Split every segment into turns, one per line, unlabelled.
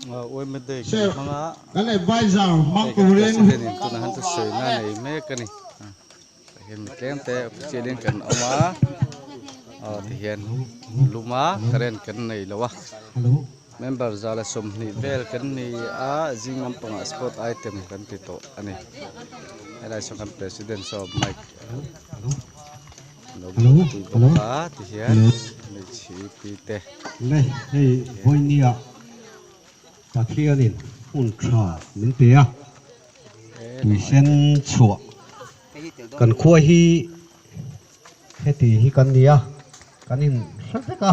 Uaime day kan hmang a,
Kan advisor
hei kan president in tunah hian thusawi na nei mek a ni. Tah hian mi tlem te official in kan awm a, aw ti hian lum a current kan nei lo a, member 120 vel kan ni a, zing lampangah sport item kan ti tawh a ni. Helai sawn kan president saw mic lo buaipui bawk a ti hian hmeichhe pi te.
Le hei vawinia Pathianin hun tha min pe a, tuisen chhuah kan khua hi heti hi kan ni a, kan in hre vek a,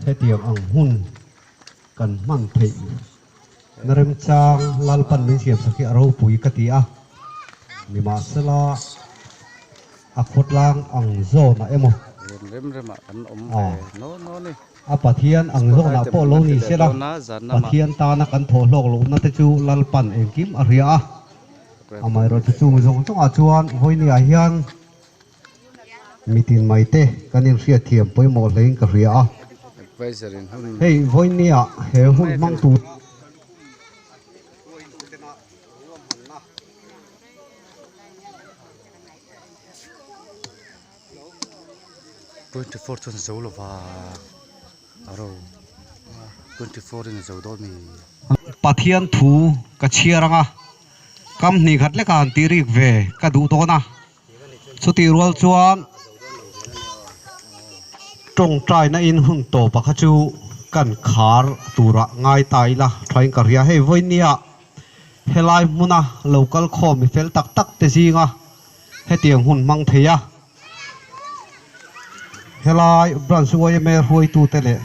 hetiang ang hun kan hman theih na remchang Lalpan min siamsak hi a ropui ka ti a, nimahsela a khawtlang ang zawnah emaw a Pathian ang zawnah pawh lo ni sela, Pathian tana kan thawh hlawk lohna te chu Lalpan engkim a hria a, amaherawhchu chung zawng zawngah chuan vawinia hian Mitin mai te kan inhriatthiam pawimawh hlein ka hria a. Hei vawinia he hun hmang tur. Pathian thu ka chhiar anga kam hnih khat leka han tih rik ve ka duh dawn a. Chutih rual chuan tawngtaina in hun tawpa kha chu kan khar turah ngai ta ila thain ka hria. Hei vawinia helai hmuna lo kal khawm mi fel tak tak te zinga hetiang hun hmang thei a, helai branch yma hruaitute leh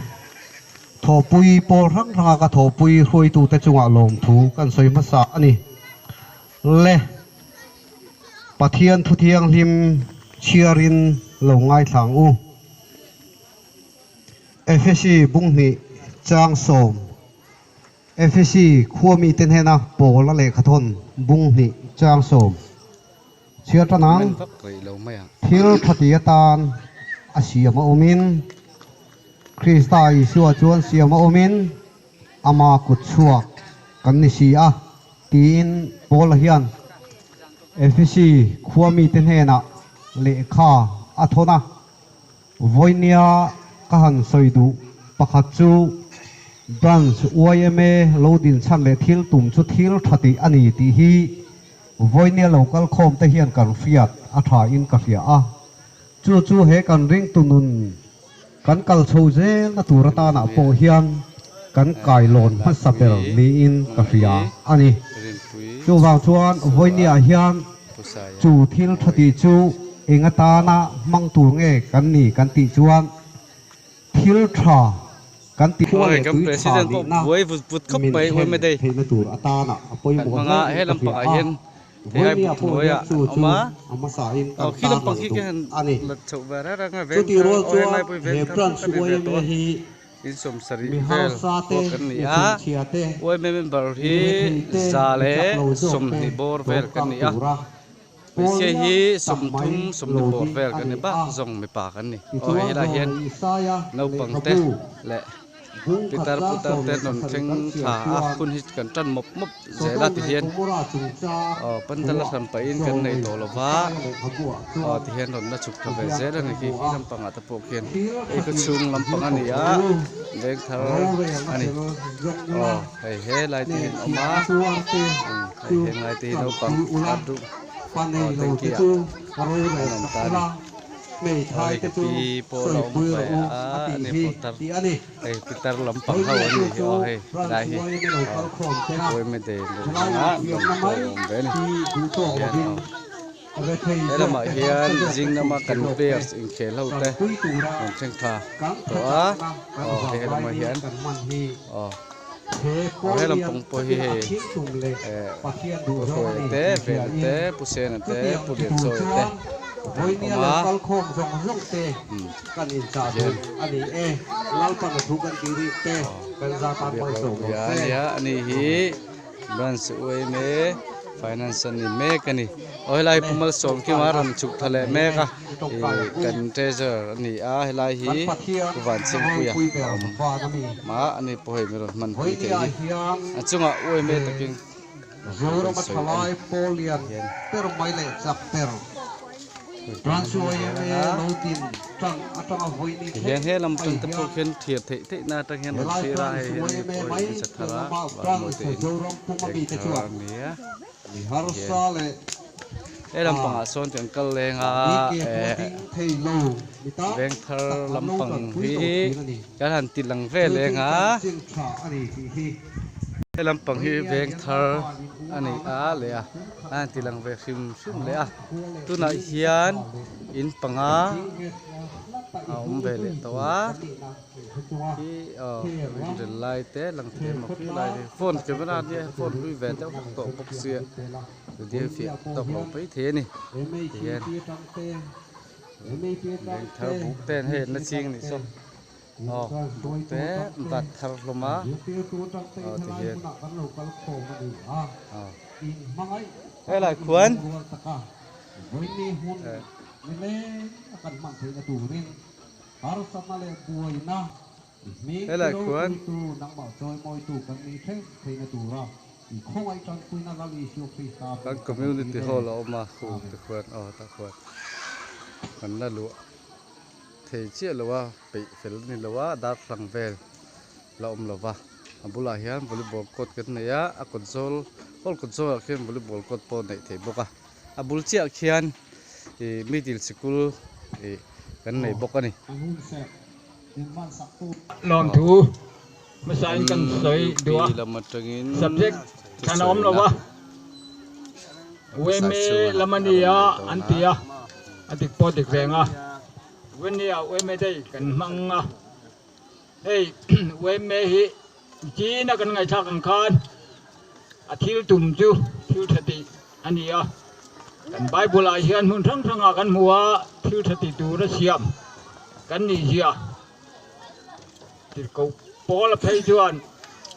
thawhpui pawl hrang hranga ka thawhpui hruaitute chungah lawmthu kan sawi hmasa a ni. Le. Pathian thu thianghlim chhiarin lo ngaithla ang u. Efesi bunghnih chang sawm Efesi khua mite hnena Paula lehkhathawn bunghnih chang sawm chhiar tan ang. Thil tha ti atan a siam a awmin, Krista Isua chuan siam a awmin ama kut chhuak kan ni si a. Tiin Paula hian Efesi khua mite hnenah lehkha a thawn a. Vawinia ka han sawi duh pakhat chu Branch yma lo din chhan leh thil tum chu thil tha tih a ni tih hi vawinia lo kal khawm te hian kan hriat a tha in ka hria a. Chu chu he kan ringtu nun Kan kal chho zelna tur atanah pawh hian kan kailawn hmasa ber niin ka hria a ni. Chuvang chuan vawinia hian chu thil tha tih chu eng atana hmang tur nge kan ni kan tih chuan thil tha kan tih khua leh tui tha nihna min thlen theihna tur atana a pawimawh hle in ka hria a. Vawinia pawh hian chu chu a hmasain kan tarlang duh a ni. Chutih rual chuan he branch yma hi mi harsa te, mi chhunchhia te, mi rethei te, mi chak lo zawk te dawmkang tura pawl lian tak mai lo ding a ni a. Tichuan Zawlei Isaia lehkhabu bung khat
Pitar
tlang
putar
sawm
te
leh
rawn
pasarih
thleng
kan chhiar
thla a
chuan
hun hi kan tan mawp mawp zel a
Sodom
ti
leh
hian
Gomorrah chungchang
aw pandal a
thuah
hran pahin kan nei
Zawlei
tawh lo va
Isaia lehkhabuah
aw
chuan
ti hian rawn la chhuk thla
ti
ve
hian
zel a
kan
ni khi
hmu
khi
a.
lampangah te pawh khian
Thil
hei
tha
khaw
tih
chhung lampang
zir
a ni
tawh
a
rawh u.
veng thar
Rorelna
a ni
fel zawng ula,
aw hei he lai te hian awm
hnehchhiah
a
na tuar te
umm hei
chu
heng lai te hi
tan
naupang
pui ula,
a duh
pa
aw
nei lo
tanky
te
ah
chu
an
rorel
awm
sak
ta a ni.
ula,
Aw
hmeithai
hei
te
ka
chu
pi pawh la awm
sawipui
ve
rawh u
a
a tih
ani
hi
putar
tih a ni.
hei pitar lampang ho
Vawinia
an
chu
nih hi
chu
aw hei
branch
helai hi
yma lo
aw
kal khawm tena
yma day an rawn
thalai
hmang a
inthiamna
lawm pawh
mai
a awm ve a ni
hi duh tawk
hian
lovin
aw
rethei
he
zawk
lamah
te
hian
harsa zawk te
zing lama
chhungchhe
kan
zawk te
players inkhel ho te
tanpui tura
rawn thleng thla
kan
tawh a
thachakna kan
aw hei
vanglai
lamah
ni
hian
kan hman hi
aw
he
aw
pawl
he
lian
lampang pawh hi
takin a
hei
thil tum leh
eh
Pathian
Pu
duhzawng a
Hruaia
ni
te
tih
Vena
hriain
te Pu Sena te
chutiang
Pu
ti tur
Lianchawia te
chuan
an
vawinia
awm
lo
a
kal khawm zawng zawng te
umm
kan inchah
hian
duh a ni e. Lalpan a thu kan tih rik te
aw
kan za tan
biak
malsawm
ropui
rawh
a
se.
nia ani hi
Amen.
Branch yma. Finance a ni mek a ni. Aw helai hi Pu Malsawmkima a rawn chhuk thla leh mek a, ih kan treasurer a ni a, helai hi Pu Vanchhingpuia a awm a, ani pawh hei min rawn hmanpui theih hi. A chungah uaime takin
Zoram a thalai pawl lian ber mai leh chak ber Branch yma lo din tang atanga vawiin
Tihian he lam tang te pawh khian thlir theih theih na atang hian rawn thlir a, hei hian mi pawh in sa thar a, van mawi te in eng thar a ni a, tihian he lampangah sawn kan kal leng a, eh veng thar lampang hi kan han ti lang ve leng a. He lampang hi veng thar a ni a leh a a han ti lang ve hrim hrim leh a tunah hian in panga a awm ve leh tawh a khi aw inrel lai te lang thei emaw khi lai te phone camera nia phone hlui ve deuh hlek tawh bawk sia chutia fiah tawk lo mai thei a ni tihian veng thar buk te an hei an la ching a nih saw. Aw buk te an bat thar hlawm a aw ti hian aw helai khuan helai khuan kan community hall a awm a khu te khuan aw tah khuan kan la luah. Thei chiah lo a, peih fel a ni lo a, darthlang vel la awm lo va, a bulah hian volleyball court kan nei a, a kawt zawl hall kawt zawlah khian volleyball court pawh a neih theih bawk a, a bul chiah khian ih middle sikul ih kan nei bawk a ni.
Lawmthu hmasain kan sawi duh a, subject thlan a awm lo va, UMA lam a nia an ti a, a dik pawh dik reng a, Vania UMA day kan hmang a, hei UMA hi China kan ngaihthlak ang khan a thil tum chu thil tha tih a ni a, kan Bible ah hian hmun hrang hrangah kan hmu a, thil tha tih tur a siam kan nih zia. Tirhkoh Paula phei chuan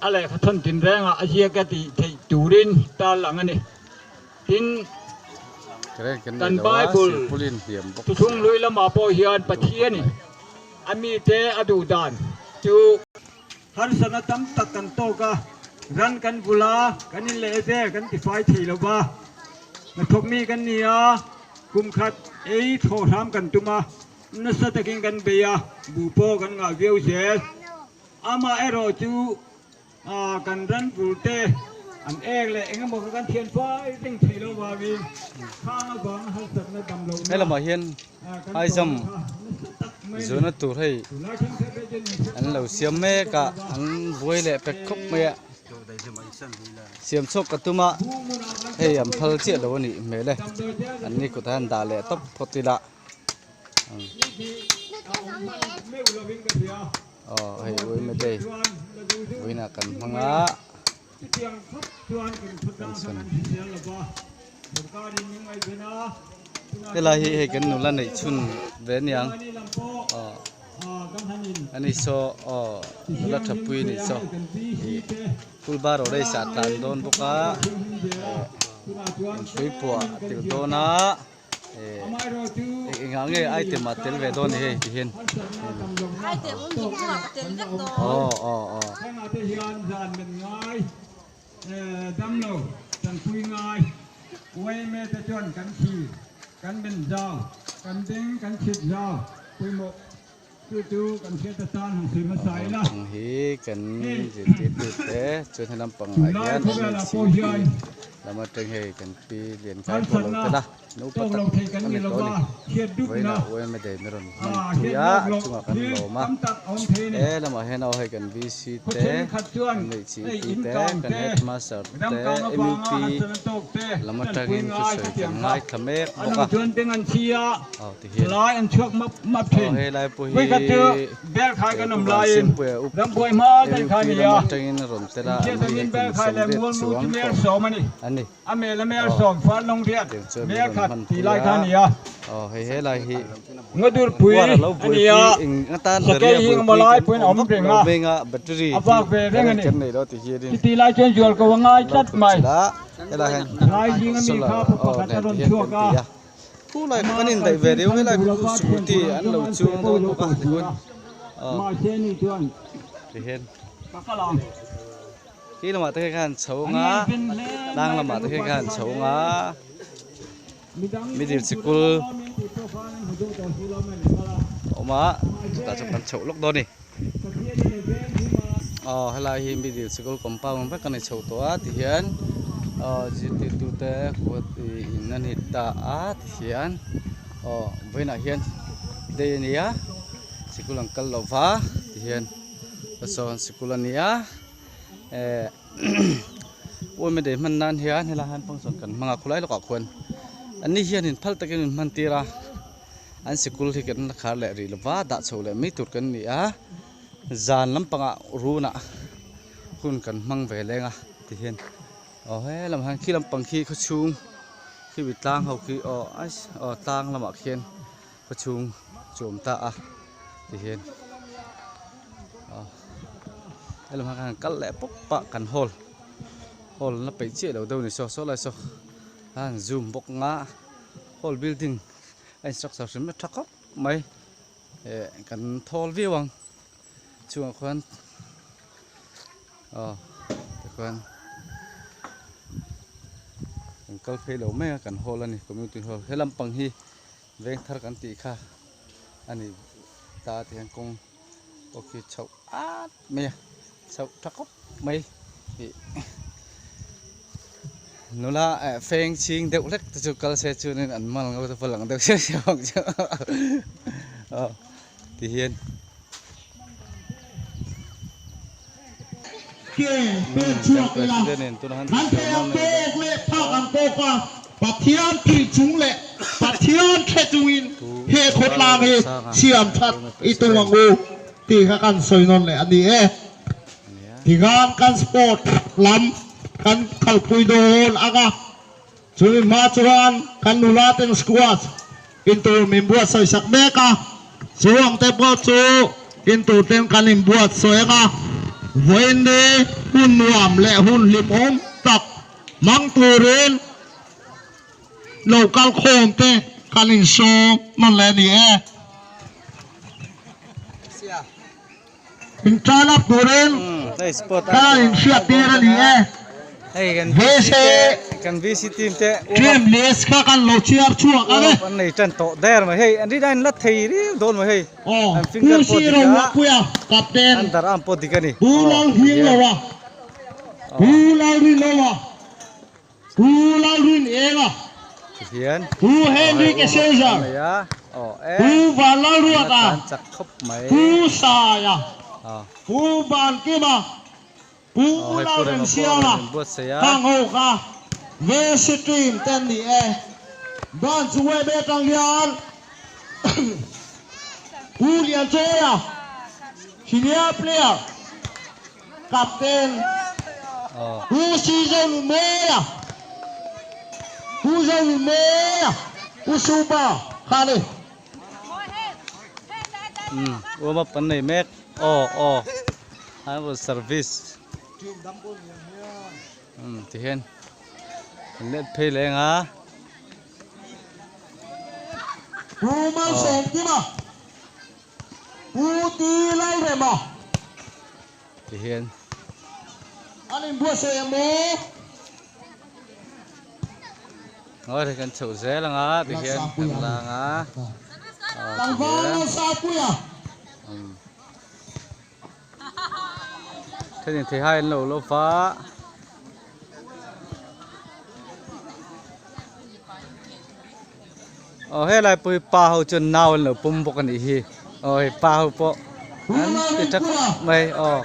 a lehkha thawn tinrengah a ziak a tih theih turin tarlang a ni. Tin, kan Bible thuthlung hlui lamah pawh hian Pathianin a mite a duh dan chu harsatna tam tak kan tawk a, ran kan vul a, kan inleh vel kan tifai thei lo va, hnathawk mi kan ni a, kum khat ei thlawh hram kan tum a. Nasa takin kan bei a, buh pawh kan ngah viau zel. Amaherawh chu kan ran vur te an ek leh eng emaw kha kan thian fai reng thei lo vangin khang avanga harsatna dam lohna
He lamah hian
kan
high jump
tawhna kha nasa tak mai a ni.
zirna tur hei
Tunlai thangthar te chuan min hre
an lo
phak
siam
viau
mek a,
tawh lo va.
an buai leh pek khawp mai a. Siam chhuak ka tum a, hei an phal chiah lo a nih hmel e. An ni kutah hian dah leh tawp phawt ila. Aw hei uime te vawiinah kan hmang a kan chhun helai hi hei kan nula neih chhun ve aniang aw ani saw aw nula tha pui anih saw ih kulbar aw race ah tlan dawn bawk a eh inhrui puah a tel dawn a. Eng engah nge item ah tel ve dawn ni hei ti hian
Item awm zawng zawng ah ka tel vek dawn.
Aw aw aw.
Hengah te hian zan men ngai damlo tanpui ngai yma te chuan kan thi kan men zau kan beng kan chhit zau pawimawh chu chu kan hriat atan han sawi hmasa ila.
Lampang hi kan zirtirtu te chuan he lampangah hian MHCP lam atang hei kan pi lian kai pawh lo tel a naupa tak a ni tawh a ni vawiinah yma day na rawn hman pui a a chungah kan lawm a he lamah hian aw hei kan VC te MHCP te kan headmaster te MUP lam atangin thusawi kan ngaithla mek bawk a. Aw ti hian aw he lai pawh hi eh Pu Vansiampuia up MUP lam atangin a rawn tel a an ni hi kum 80 chuang tawh an ani.
A mel a mel sawm far lawng riat mel khat tih lai kha a ni a.
Aw hei he lai hi
Ngadur pui
uar a lo
a ni a,
buaipui eng atan ber
sakei
hi a
hi engmaw
buaipui
lai
kan
pawhin a
awm
awm
vak
reng
lo
a,
mai a battery
a
hi
vak ve reng a
current
ni.
kan nei lo ti hianin
Chutih lai chuan zual ko a ngai
an lo
tlat
phut
mai.
chilh a, helai hian
Lai zing ami
solar
kha pa
aw
pakhat a
nen
rawn
ti hian
chhuak
kan
a,
ti a. Thu lai
ama
kan indaih ve
kalpui
riau
chhan
helai
duh
khu
lova thian
scooty
tur
an
ang
lo
chuan an
chuang
feh bo
dawn
lo
bawk a
tawh
ti
si
hun
a.
aw
Mahse ni chuan
ti hian
ka kal ang.
Khi lamah te khan chho
An
anga
ngaihven hle
tlang
mai
lamah
kan
te
upa
khan
te
chho
khan
anga
e. Midang
middle
awm tur
sikul
emaw min tih pawh khan an hmu duh tawh si lo mai ni kal a.
Awm a
Mahse
chutah chuan kan chhoh lawk dawn a ni.
Pathianin a veng him a.
Aw helai hi middle sikul compound vek a ni chho tawh a tihian aw zirtirtu te kut in a ni ta a tihian aw vawiinah hian day a ni a sikul an kal lova tihian sawn sikul a ni a eh uaime day hman nan hian helai hian function kan hmang a khawlai lawkah khuan an ni hian in phal takin min hman tir a an sikul hi kan la khar leh rih lova dah chho leh mai tur kan ni a zan lampangah runah hun kan hmang ve leng a tihian aw he lam hian khi lampang khi khawchhung khi mi tlang ho khi aw aw tlang lamah khian khawchhung chu a awm ta a tihian aw helam hian khan kal leh pawp a kan hall hall la peih chiah lo deuh a ni saw saw lai saw a han zoom bawk ang a hall building a in structure hrim a tha khawp mai eh kan thawl viau ang chungah khuan aw tikhuan kan kal phei lo mai a kan hall a ni community hall he lampang hi veng thar kan tih kha a ni ta ti hian kawng pawh khi chhoh at mai a chhoh tha khawp mai ih nula eh feng chhing deuh hlek te chu kal se chuanin an mal ngho te pawh lang deuh siau siau ang chu aw ti hian. Kan president in tuna han
Kan thei ang tawk leh phak ang tawk a Pathian thih chung leh Pathian hre chungin he khawtlang hi siam that i tum ang u tih kha kan sawi nawn leh a ni e. Tikhan kan sport lam kan khalpui dawn ang a, chumi hma chuan kan nula ten squash intur min buatsawi sak mek a, chu ang te pawh chu intur ten kan inbuatsawi ang a, vawiin ni hun nuam leh hun hlimawm tak hmang turin lo kal khawm te kan insawm nawn leh a ni e. In tan up turin ka inhriat tir a ni e. VC
Kan VC team te
team list kha kan lo chhiar chhuak ang e.
An nei tan tawh der mai hei an rin a in la thei riau dawn mai hei.
Aw
An finger
Pu
pawh
Siro
dik a
Huapuia captain
an dar am pawh dik a ni.
Pu Lalhingloa Pu Lalrinloa Pu Lalrinenga
Hian
Pu Henry Caesar Pu Vanlalruata Pu Saia Pu Vankima Pu Lalremsiama Kang ho kha VC team te an ni e. Branch web atang hian Pu Lianchawia Senior Player Captain Pu Sizonumea Pu Zonumea Pu Supa kha a ni.
Umm warm up an nei mek aw aw an rawn service umm tihian an let phei leh ang a.
Pu Malsawmkima. Pu Ti Lalrema.
Tihian.
An inbuatsaih em aw?
Ngawi reng kan chhoh zel ang a, tihian kan la ang a.
Tlangval Lalsangpuia.
Thenin theihai an lo lo va. Aw helai pawh hi pa ho chuan nau an lo pawm bawk a nih hi aw hei pa ho pawh an ti tha khawp mai aw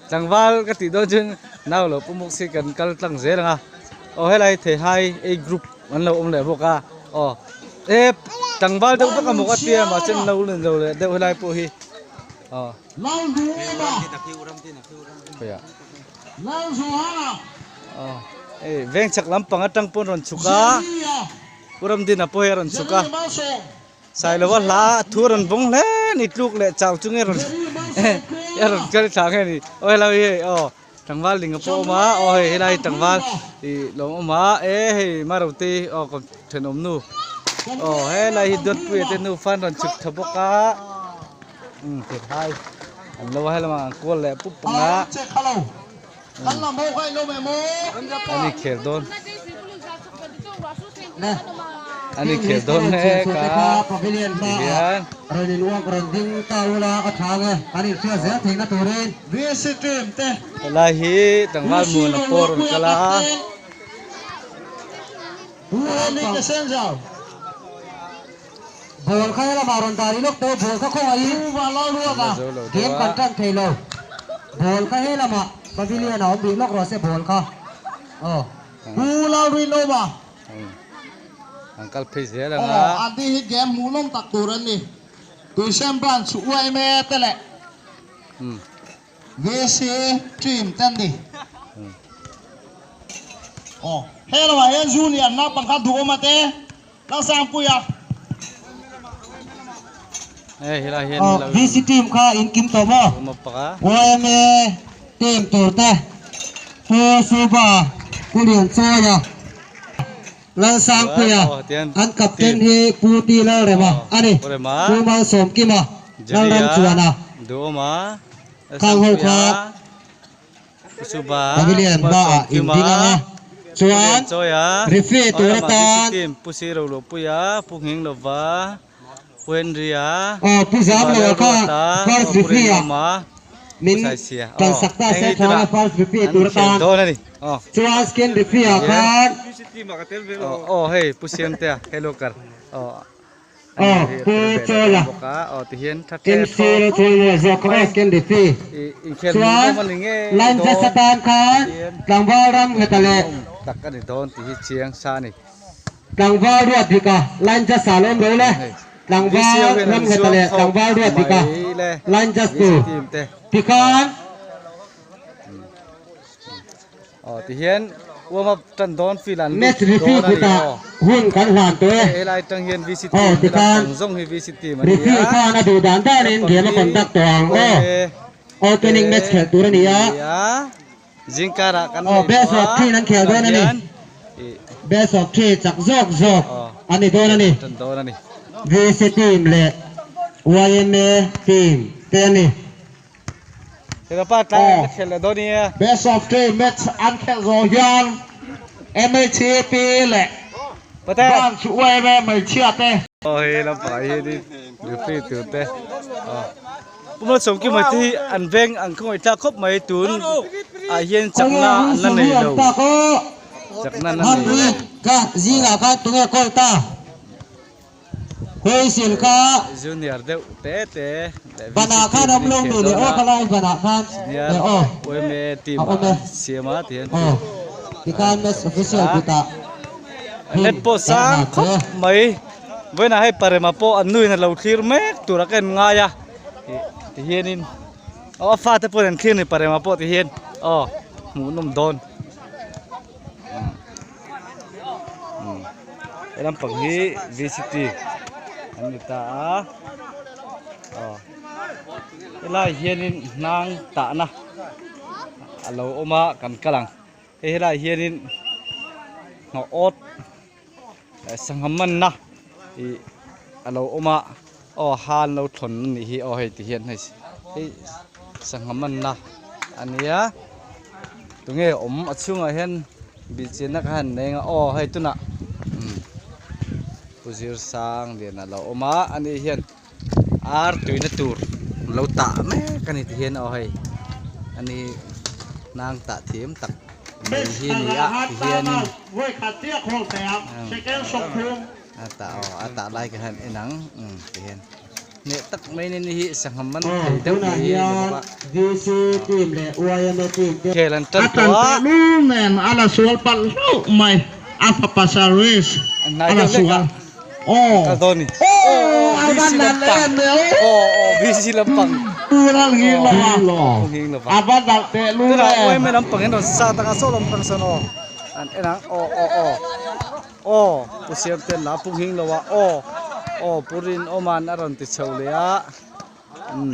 tlangval ka tih dawn chuan nau lo pawm bawk si kan kal tlang zel ang a aw helai theihai a group an lo awm leh bawk a aw e tlangval deuh vek a maw ka tia mahse an lo len lo leh deuh helai pawh hi aw khawiah aw. Hei veng chhak lampang atang pawn rawn chhuk a, Pu Ramdina pawh hi a rawn chhuk a, Sailova hla a thu a rawn vawng hle a ni tluk leh chau chungin a rawn a rawn kal thla nge ni aw helai hi hei aw tlangval ling a pawh a awm a aw hei helai hi tlangval ih lo awm a e hei Marote aw ka thenawm nu aw helai hi Dawtpuia te nufa an rawn chhuk thla bawk a umm thirhai an lo a helamah an kual leh pup ang a. An inkhel dawn An inkhel dawn mek a tihian Helai hi tlangval muan a pawh a rawn kal a.
Ball kha helamah rawn dah ri lawk tawh, ball kha khawngaihin game kan tan thei lo. Ball kha helamah pavilion a awm rih lawk rawh se ball kha. Aw.
Pu Lalrinawma.
An kal phei zel ang a.
Aw, an tih hi game hmuhnawm tak tur an ni. Tuisen Branch yma te leh VC team te an ni. Aw, helamah hian Junior naupang kha duhawm a te. Lalsangpuia.
Hei helai hian
Aw
lo
VC team kha in kim tawh maw?
Awm a pak a.
YMA team tur te Pu Suba, Pu Lianchawia, Lalsangpuia, an captain hi Pu T Lalrema a ni. Pu Malsawmkima, Lalramchuana, khang ho kha
Suba,
Pavilion hmaah in ding ang a, chuan referee tur atan aw Pu Zamloa kha first referee ah min tan sak ta se chuan a first referee tur atan chuan second referee ah khan Aw Pu Chawla MC Rochawlnawi zawk kha aw second referee chuan line judge atan khan tlangval ram ngheta leh tlangval ruat dika line judge ah lawm ro le tlangval ram ngheta leh tlangval ruat dika line judge tur tikhan
Aw tihian warm up tan dawn field an lut
Match referee
dawn a ni
kutah
aw.
hun kan hlan tawh e.
Hei helai tang hian VC
Aw
team helai
tikhan
pang zawng hi VC team an ni
referee
a.
khan a duh dan danin
Naupang
game a
hi
conduct tawh ang aw.
YMA
Opening
te
match khelh tur a ni a.
an ni a. Zingkarah kan
Aw
nei
best
tawh
of
a
three in an khel
tunah
dawn a ni.
hian ih
Best of three chak zawk zawk
aw
a ni dawn a ni.
tan dawn a ni.
VC team leh YMA team te a ni.
Aw, best of three match an khelh zawh hian MHEP leh Branch YMA hmeichhia te.
Aw hei lampangah hianin referee tur te aw Pu Malsawmkima te hi an veng an khawngaih tlak khawp mai tun ah hian chakna an la nei lo chakna an la nei lo.
Huaisil kha
Junior deuh te te leh
banah
VC
khan
team
awm
an
lo
inkhel
mi le
dawn
aw
a
khalai banah khan
senior
le aw
YMA team
a
ah
awm e
an siam a ti hian
aw tikhan match official kutah hun
net pawh
kan
sang
hlan
khawp
tawh e.
mai vawiinah hei parema pawh an nuin a lo thlir mek tur a ka en ngai a ti hianin aw a fate pawhin an thlir a ni parema pawh ti hian aw hmuhnawm dawn. He lampang hi VCT an ni ta a aw helai hianin hnang tahna a lo awm a kan kal ang hei helai hianin hnawh awt sangha manna ih a lo awm a aw han lo thlawn a nih hi aw hei ti hian hei hei sangha manna a nia tunge awm a chhungah hian bihchianna ka han nei ang a aw hei tunah umm pu zir sang lian a lo awm a ani hian ar tuina tur lo tah mek a ni ti hian aw hei ani hnang tah thiam tak mai hi a ni a ti hianin A tah aw a tah lai ka han en ang umm ti hian hneh tak mai ni hi sangha man thei deuh mai hi a ni bawk a.
VC team leh YMA team te.
Khel an tan
A
tawh a.
tan tehlul nen a la sual palh hlauh mai a fapa service a la sual aw
Kal dawn ni.
Aw a va nalh em e aw.
Aw aw VC lampang.
Tu ral nghing lo a.
Nghing lo va.
A va nalh tehlul em.
Tunah YMA lampang in rawn sat ang a saw lampang sawn aw. An en ang aw aw aw aw Pu Siamtea'n la pung hing lo a aw aw Pu Rinawma'n a rawn ti chho leh a umm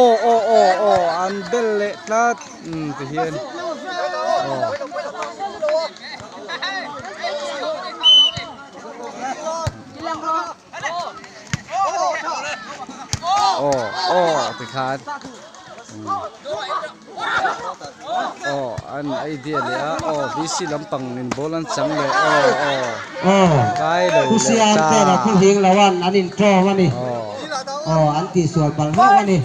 aw aw aw aw an bel leh tlat umm ti hian aw. Aw aw tikhan aw an idea leh a aw VC lampang in ball an chang leh aw aw
Aw
kai lo
Pu
leh
Siam
ta
ten a khaw hing lo an an in tawm a ni
aw
aw an tihsual palh hlauh a ni.